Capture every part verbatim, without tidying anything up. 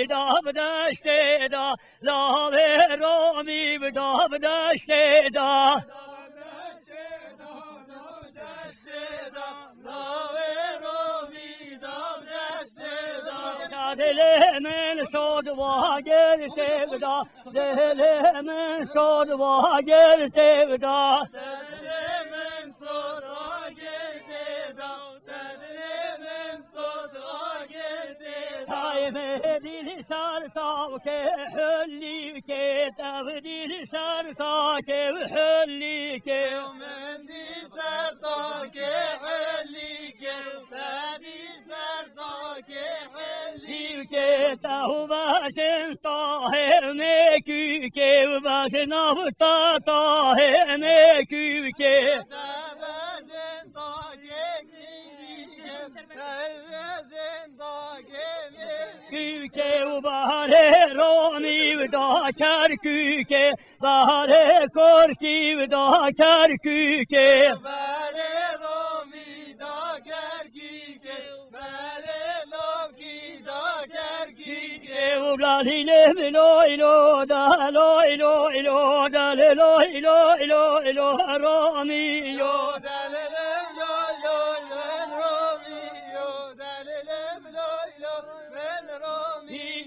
Da bi deştê da, lawê romî bi da bi deştê da. Da dilê min şod wa girtê bi da, dilê min şod wa girtê bi da. Dilê min şod wa girtê da. Tayê me dîlî ser takê hulîkê, tev dîlî ser takê hulîkê. Min dî ser takê hulîkê, te dî ser takê hulîkê. Tev bejin tahê mekûkê, bejin nav ta tahê mekûkê. Te bejin takê Kûkê û baharê romî da Kerkûkê, baharê korkî da Kerkûkê. Baharê romî da Kerkûkê, baharê lokî da Kerkûkê. Û blalî lê mi loy lo da loy loy lo da lê loy loy loy lo romî yo. Da lê lê mi loy loy lo romî yo.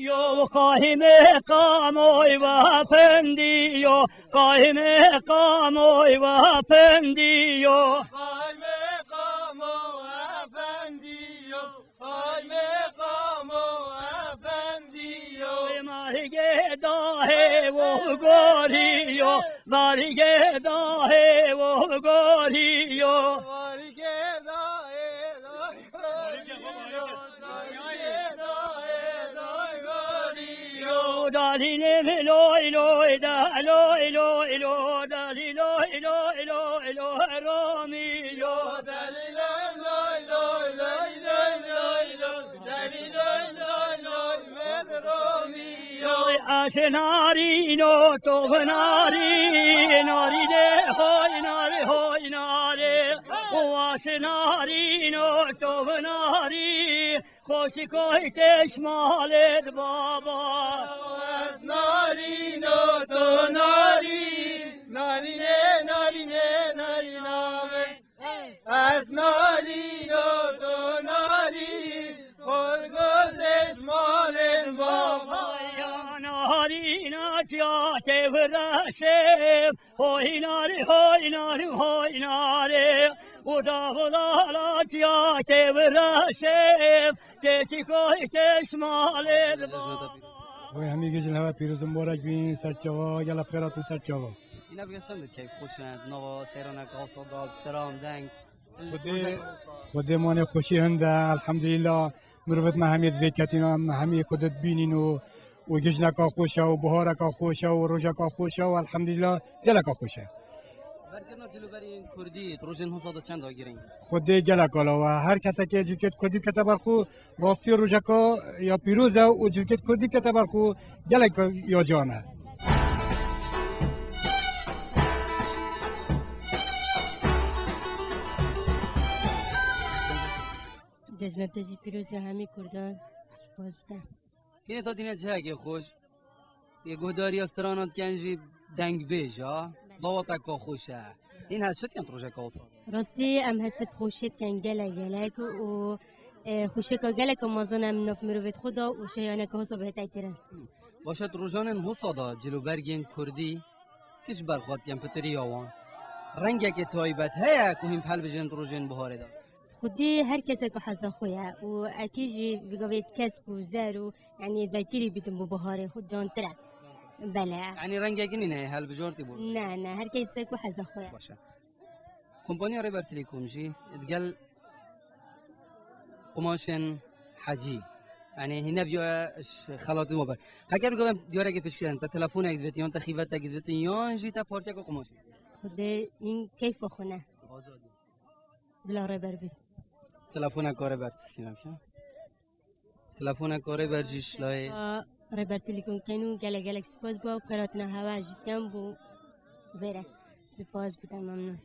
Yo, qayme qamoy va pendiyo, qayme qamoy va pendiyo. Qayme qamo va pendiyo, qayme qamo va pendiyo. Marge dahe wo goriyo, marge dahe wo goriyo. Marge dahe Dalî lê mi loy loy da loy loy lo, dalî loy loy loy lo romî yo. Dalî loy loy loy loy loy loy lo, dalî loy loy loy min romî yo. Aşe narîno to narî, narî de hoy narî hoy narî. O aşe narîno to narî. Xoşî koy teş malêt baba. Ez narîno to narî, narîne, narîne, narîna min. Ez narîno to narî, xorgo teş malên baba. Ya narîna çiya kevraşem. Hoynarê, hoynarê, hoynarê, û davula la çiya kevraşem, keçî koy keşmalê diba. Oy hemî gijin heve pîroz û mubarek bîn, ser çava, gelek xêrat û ser çava. Îna bi çend keyf xweş e, di nava seyraneke hosa da, bi seran deng. Xwedê, Xwedê manê xweşî hinde, elhamdülillah. Mirovêt me hemî divê ketîna, me hemî ku dibînîn û, û gijneka xweş e û bihareka xweş e û rojeka xweş e û elhamdülillah geleka xweş e. Berkirina cilûberên kurdî di rojên hosa de çend a girîng? Xwedê gelek ala we. Her kesekê cilkêt kurdî kete ber xwe, rastî rojeka ya pîroz e û cilkêt kurdî kete ber xwe gelek ya can e. Cejna te jî pîroz ya hemî Kurdan. Spas bide. Hînê ta tîne cihekê xweş. Yê guhdariya strana dikin jî dengbêj a. Bawetek ka xweş e. Hîn hesûtiyan rojeka hosa. Rastî em hesib xweşê dikin gelek gelek û, e, xweşeka gelek mezin em nav mirovêt xwe da û şeyaneke hosa bihête kirin. Baş e, di rojanên hosa de cilûbergên kurdî kî ji ber xwe dikin pitiriya wan. Rengekê taybet heye ku hîn bi hev bêjin di rojên biharê de? Xwedî her kesek ku heza xwe ye û ekî jî bi gavê kesk û zer û, yanî, vekirî bidin bo biharê xwe cantir e. Bele. Yanî rengekî nîne hilbijartî bo? Ne, ne, her kesek ku heza xwe ye. Baş e. Kompanya Rêber Telecom jî digel qumaşên hecî, yanî hîne viya ji xelatî me ber. Qeker gavên diyareke pêşkêşan, te telefonek divêtin, yan te xîvetek divêtin, yan jî te parçeke qumaşê? Xwedê hîn keyfa xwe ne. Azadî. Bila Rêber bî. Telefoneka Rêber Teslîm e. Telefoneka Rêber jî şilayê. Aa, Rêber Telecom ken û gelek gelek spas bo, xêratina hewa jî dikem bo vêre. Spas bide, memnun.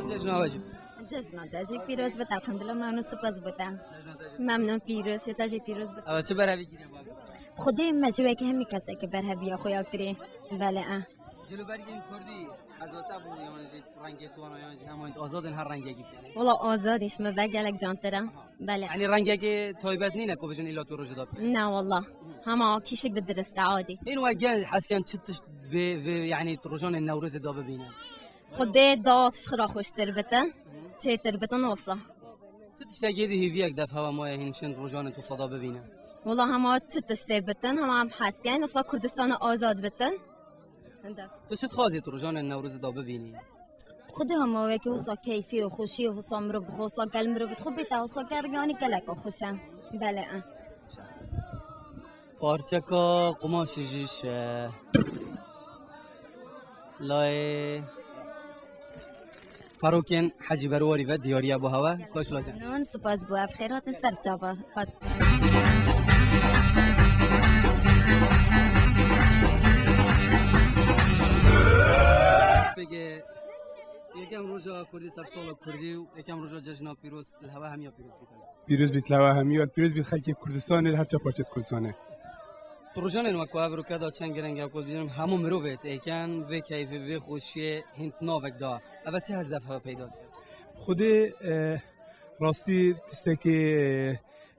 Cejna we jî. Cejna te jî pîroz bit, elhamdulillah, memnûn spas bû te. Memnûn pîroz, hê te jî pîroz bit. Ew çi berhevî gîne bavê? Xwedê me ji wekî hemî kesekî berheviya xwe ya kirê. Belê e. Cilûbergên kurdî hezate bûn, yan jî rengê wana, yan jî hema azadên her rengekî bikene? Wala azadî ji me ve gelek cantir e. Belê. Yanî rengekê taybet nîne ku bijin îla tu rojê de bikene? Ne wala. Hema kîşik bi dirist e, adî. Hîn we gel hesken çi tişt vê, vê, yanî rojanê Newrozê de bibîne? Xwedê da tişt xira xweştir bitin, çêtir bitin wisa. Çi tiştekê dî hêviyek def hewa maye hîn şin rojanê tu sada bibîne? Wala hema çi tiştê bitin, hema em hesken wisa Kurdistana azad bitin. Hinde. Tu çi dixwazî tu rojanê Newrozê da bibînî? Xwedê hema wekî wisa keyfî û xweşî û wisa mirov bixwe, wisa gel mirov dixwe bête, wisa gel yanî gelek xweş e. Belê e. Parçeka qumaşê jî şe. Layê parokên Hecî Berwarî ve diyariye bo hewe. Kaş lakin. Nun spas bû, ev xêr hatin ser çava. Hat. Peki, yekem roja Kurdî, ser sala Kurdî û yekem roja cejna pîroz, li hewe hemiya pîroz bikin. Pîroz bît li hewa hemî, pîroz bît xelkê Kurdistanê, li her çar parçeyê Kurdistanê. Di rojanên wek ku ev roke de çend gireng e ku dibînim hemû mirovê têken, vê keyfê, vê xweşiyê hîn di navek de. Ev çi hez def hewe peyda dike? Xwedê, e, rastî tiştekê,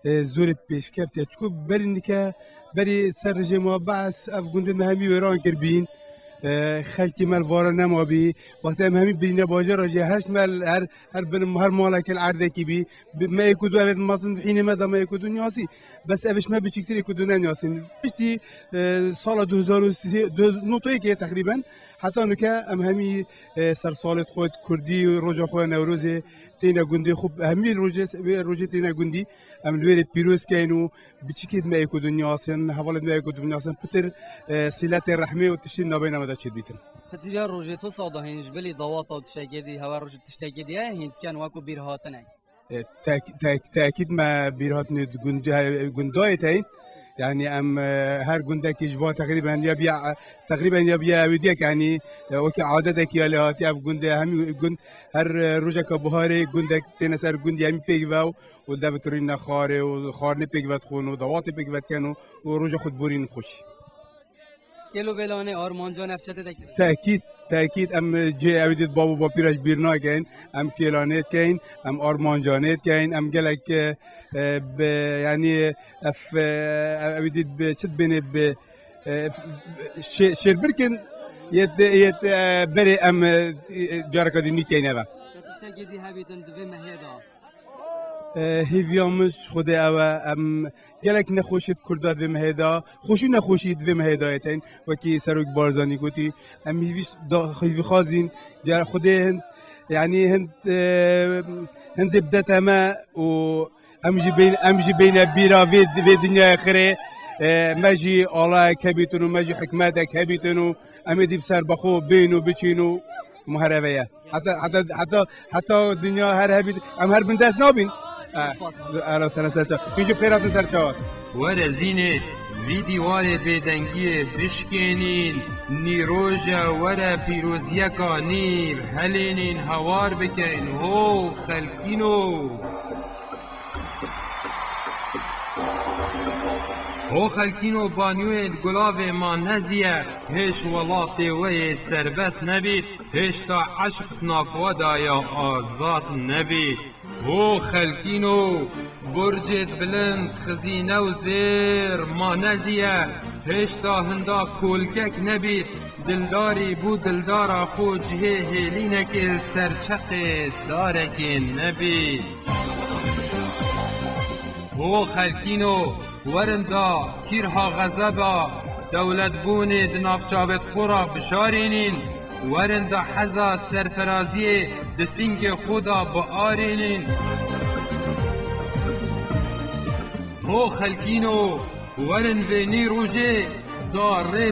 e, e, zorê pêşkeft e. Çiku berî nike, berî ser rejîma Bees ev gundê me hemî wêran kirbîn. E, xelkê me li vara nemabî. Wextê em hemî birîne bajara jî her me her, her bin her malekê li erdekî bî. Bi me êk û du evêt mezin di hînê me de me êk û du niyasî. Bes ev ji me biçîktir êk û du neniyasîn. Piştî, e, sala du hezar û sê, du, nota yekê teqrîben, heta nuke em hemî, e, ser salê xwe Kurdî, roja xwe Newrozê têne gundê xwe, hemî rojê, rojê têne gundî. Em li wê rê pîroz keyn û biçîkê di me êk û du niyasîn, hevalê di me êk û du niyasîn, pitir, e, sîletê rehmê û tiştên nabeyna me de çêdibîtin. Pitir ya rojê to sada hîn ji bilî dawata û tiştekê dî, hewa rojê tiştekê dî heye hîn diken wekû bîrhatinek. E, tek-, tek-, tekîd me bîrhatinê di gund-, he-, gundayê teyîn. Yanî em, e, her gundekî ji va teqrîben ya biya, e, teqrîben ya biya ewîdiyek, yanî, e, wekî adetekî ya lê hatiye ev gundê, hemî gund, her, e, rojeka buharê gundek têne ser gundî hemî pêk ve û, û dev turîne xarê û xarnê pêk ve dixwin û dawatê pêk ve diken û, û roja xwe diborînin xweşî. Kêlo vêlanê armanca nefşetê de kirin. Tekît, tekît, em cê ew dît bab û bapîra ji bîr nakeyin, em kêlanê dikeyin, em armancanê dikeyin, em gelek, e, e, bi, yanî, ev, e, ew dît bi çi dibênê bi, e, şê-, şêrbirkin yê, yê, e, berê em, e, careka dî nîkeyne ve. Te tiştekê dî hebîtin di vê mehê de? E, hêviya min ji Xwedê ew e, em gelek nexweşî di Kurda di vê mehê de, xweş û nexweşî di vê mehê de hêtin. Wekî Serok Barzanî gotî, em hêvî da-, hêvîxwazîn, cara Xwedê hin-, yanî hin-, e, hindê bidete me û em jî bên-, em jî bêne bîra vê, vê dinyayê xirê, e, me jî alayek hebîtin û me jî hikmetek hebîtin û em ê dî bi ser bexwe bên û biçîn û muhereve ye. Heta, heta, heta, heta dinya her hebî, em her bindest nabîn. Eh, ehla sene ser çawa. Hîn jî xêratin ser çawa. Were zînê vî dîwarê bêdengiyê bişkênîn, nîroje were pîroziyeka nîv helênîn hawar bikeyn, ho xelkîno. Ho xelkîno, banyoyên gulavê ma neziye, hêj welatê we yê serbest nebît. Hêşta eşq di nav we de ya azad nebî. Ho xelkîno, burcêt bilind, xizîne û zêr ma neziye. Hêşta hinda kolkek nebî. Dildarî bû dildara xwe cihê hêlînekê li ser çeqê darekê nebî. Ho xelkîno, werin da kîrha xezeba dewletbûnê di navçavêt xwe ra bijarênîn, werin da heza serferaziyê di singê xwe da biarênîn. Ho xelkîno, werin vê nî rojê da rê